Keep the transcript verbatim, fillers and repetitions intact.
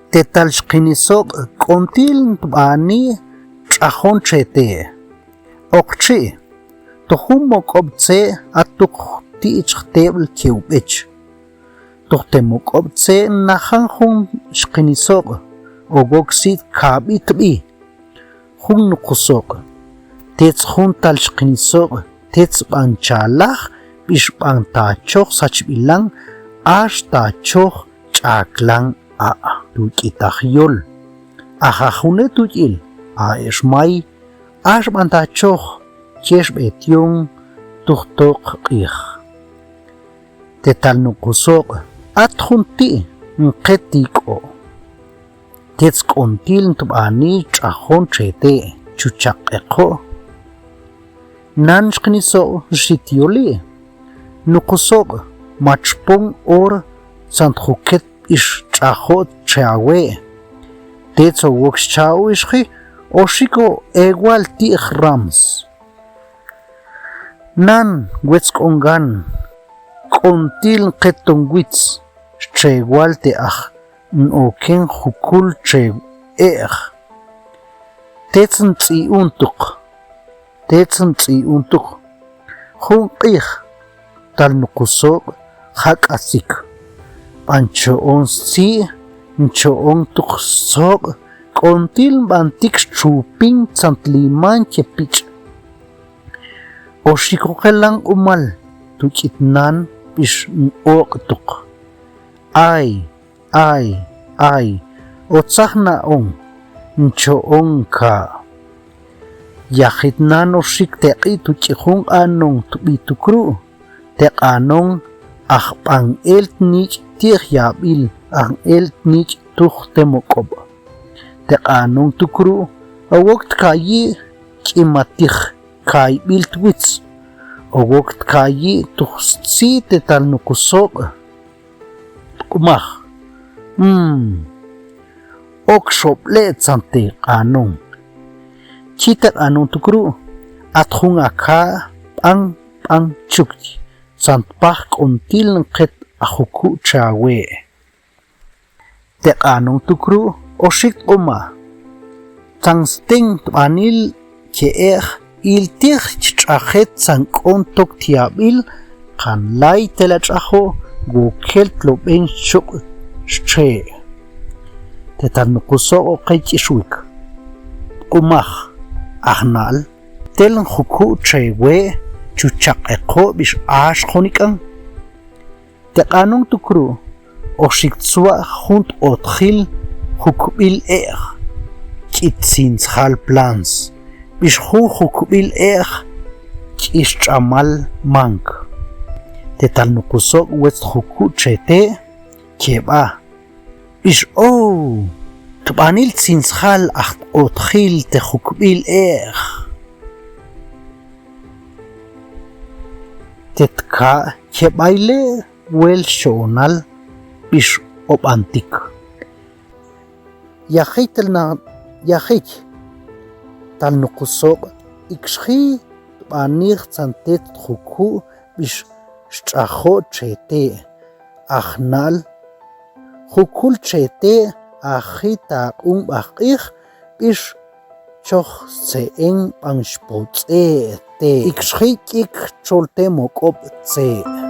Te tal xqinisoq' k'ontil ntb'ani tx'ajon txe te'. Oqchi, tuj jun mok'ob' tze' a tuj ti' chjteb'l keb'ech. Tuj te mok'ob' tze' najan jun xqinisoq' o wok sit kab'i tb'i. Jun nuqusoq'. Tetz jun tal xqinisoq' tetz b'an chalaj bix b'an tachoj sachb'ilan ax tachoj ch'aklan a' tuk'itaj yol. Aja june' tuk'il a' ex may ax b'an tachoj chex b'etion tuj toq q'ij. Te tal nuqusoq' at jun ti' nqe tik'o. Tetz k'ontil ntb'ani tx'ajon txe te' chuchaq'eqo'. Nan xqinisoq' nxit yoli'. Nuqusoq' ma txpon or tzan tjuket bix tx'ajo' txe awe'. Tetz o wok xcha'o ixji o xiko ewal ti'j rams. Nan wetz k'ongan k'ontil nqeton witz xchewal te aj n-oken jukul txe e'j. Tetz ntz'i'untuq, tetz ntz'i'untuq. Jun q'ij tal nuqusoq' ja' k'atz'ik b'an cho'on stzi' ncho'on tuq stzoq' k'ontil nb'antik xchupin tzan tliman che pich'. O xikoqelan q'umal tuk'it nan bix n-oq' tuq. Ay, ay, ay, o tzaj na'on ncho'on nka'. Yajit nan oxik te q'i' tuk'ijun q'anon tb'i tukru'. Te q'anon aj b'an el tnik' ti'j yab'il, aj el tnik' tuj te mok'ob'. Te q'anon tukru' o wok tkayi' k'imatij kayb'il twitz o wok tkayi' tuj stzi' te tal nuqusoq'. Tq'umaj, mm, ok xob'le' tzan te q'anon. Chi te q'anon tukru' at jun aka' b'an b'an chukchi tzan tpaj k'ontil nqet a juku' txe awe'. Te q'anon tukru' oxik tq'uma, tzan sten tb'anil che e'j iltij chi tx'ajet tzan k'on tok tyab'il qanlay tela tx'ajo' wokel tlob'en xchuk' xchee'. Te tal nuqusoq' oqey ch'ixwik. Tq'umaj, aj nal, tel njuku' txe we' chuchaq'eqo' bix ax jonik'an. Te q'anon tukru' oxik tzwa' jun tq'otjil jukb'il e'j k'i tzintzjal plans bix jun jukb'il e'j k'i stx'amal mank. Te tal nuqusoq' wetz tjuku' txe te' keb'a bix ow tb'anil tzintzjal aj tq'otjil te jukb'il e'j. Te tka' keb'ayle' wel xcho'onal bix ob'antik. Yajik tal na, yajik tal nuqusoq' ikxji tb'anij tzan tet tjuku' bix xtx'ajo' txe te'. Aj nal jukul txe te' aji taq'un b'aj q'ij bix choj stze'en b'an xpotz'e' te' ikxji k'ik txol te mok'ob' tze'.